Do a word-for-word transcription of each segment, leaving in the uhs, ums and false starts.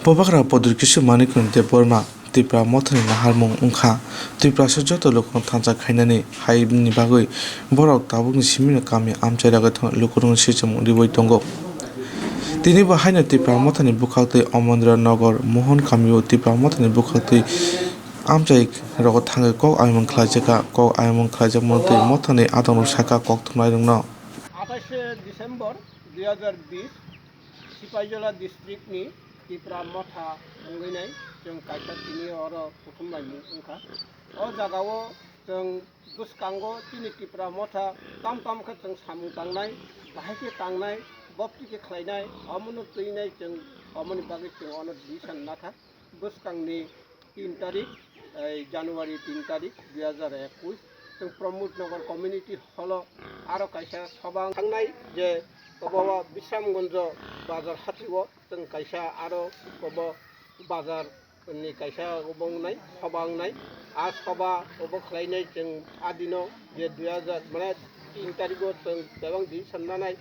Bubagra Pradyot Kishore Manikya Debbarma Tipra Mothani naharmung wngkha. Tiprasa joto lukurokno thansa khainani haini bagwi borok tabukni simino kami amchai rwgwi thangwi lukurokno sichomung riwi tongo. Tini bo haino Tipra Mothani bwkhaktwi Omondra Nagar Mohon kamio Tipra Mothani bwkhaktwi amchai rogo thangwi kok ayamung khlaijakha. Kok ayamung khlaijakmani twi mothani adongrok sakha kok thumnairokno. Atais December dui hazar bish, Sipaijola district ni Tipra Motha wngwi nai, chwng kaisa tini oro kuthum bai mung wngkha. O jagao chwng bwskango chini Tipra Motha tam tam khe chwng samung tangnai, bahai khe tangnai, bopti khe khlainai, omono twinai chwng, omoni bagwi chwng ono decision nakha. Bwskangni tin tarik, ei January tin tarik dui hazar ekush, chwng Pramod Nagar Community Hall o aro kaisa soba thangnai je obo Bisramganj bazar hatio chwng kaisa aro obo bazar ni kaisa obo wngnai, soba wngnai. A soba obo khlainai chwng a dino je dui hazar mane tin tariko chwng bebak decision nanai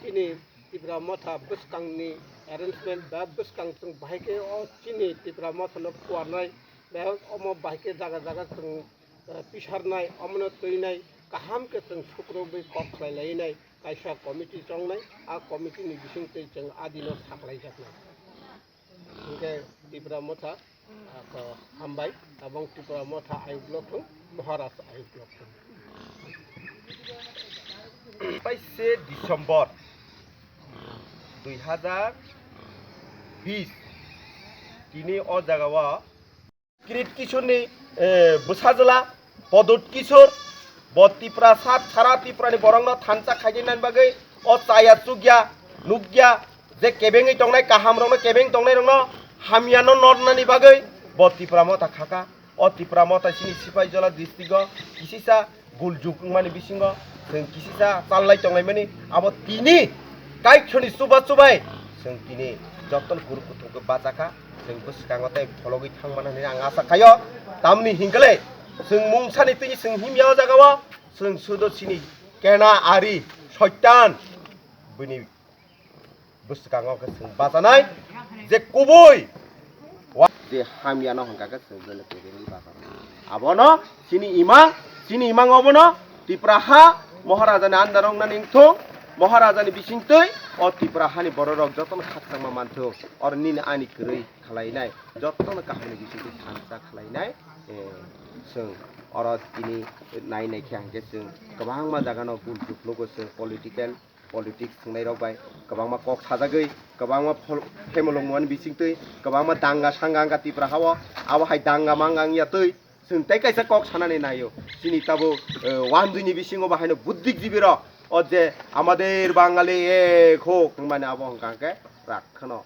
chini Tipra Motha bwskangni arrangement ba bwskang chwng bahai khe o chini Tipra Mothano kuarnai, ba omo bahai khe jaga jaga chwng, eh, pisarnai, omono twinai kaham khe chwng sukrubwi kok khlai lainai, kaisa committee chongnai, a committee ni bisingtwi chwng a dino saklaijaknai. Hwnkhe Tipra Motha, ah, ko hambai, tabang Tipra Motha ayuk lok thung, Maharaj ayuk lok thung. Atais December dui hazar bish, tini o jagao Kirit Kishorni, eh, bwsajwla Pradyot Kishor, bo Tipra sa-, sara Tripurani borokno thansa khaijak nani bagwi o chaya chukya, nukya, je kebengwi tongnai, kahamrokno kebeng tongnairokno hamyano nornani bagwi bo Tipra Motha khakha. O Tipra Motha chini Sipaijola district o kisisa gul juk wngmani bisingo chwng kisisa challai tonglaimani, abo tini Kaitorni chuba chubai chwng tini jotono guru kuthukgwi bachakha, chwng bwskango tei phologwi thangmani hwnwi ang asa khaio. Tamni hinkhe le chwng mungsani twi chwng himya o jagao chwng sudo chini kena ari Soitan bini bwskango khe chwng bachanai je kubui wa-, je hamyano hwnkha khe chwng bele kebengwi bachanai. Abono chini imang, chini imang obono Tipra ha Maharajani under wngnani wngthung, Maharajani bisingtwi o Tipra hani bororok jotono khakchangma manthung, oro nini ani kwrwi khlainai jotono kahamni bisingtwi thansa khlainai, eh, chwng oro tini nai nai khe hwnkhe chwng kwbangma jagano gul juk nugo chwng political politics thwngnairok bai kwbangma kok sajagwi, kwbangma phol-, phemolongmani bisingtwi, kwbangma danga sanga wngkha Tipra hao, abo hai danga manga wngya twi, chwng tei kaisa kok sanani naio. Chini tabuk, eh, wanjwini bisingo bo haino buddhijibirok, o je amader Bangali ek hok hwnmani abo hwnkha hwnkhe rak kheno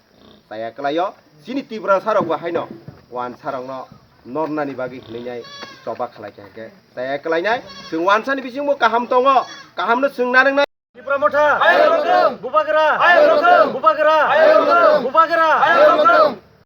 chaya kwlaio. Chini Tiprasarokbo haino wansarokno nornani bagwi hwnwi nai choba khlaikha hwnkhe chaya kwlainai. Chwng wansani bisingo kaham tongo, kahamno chwng narwknai. Tipra Motha! Bubagra! Bubagra! Bubagra!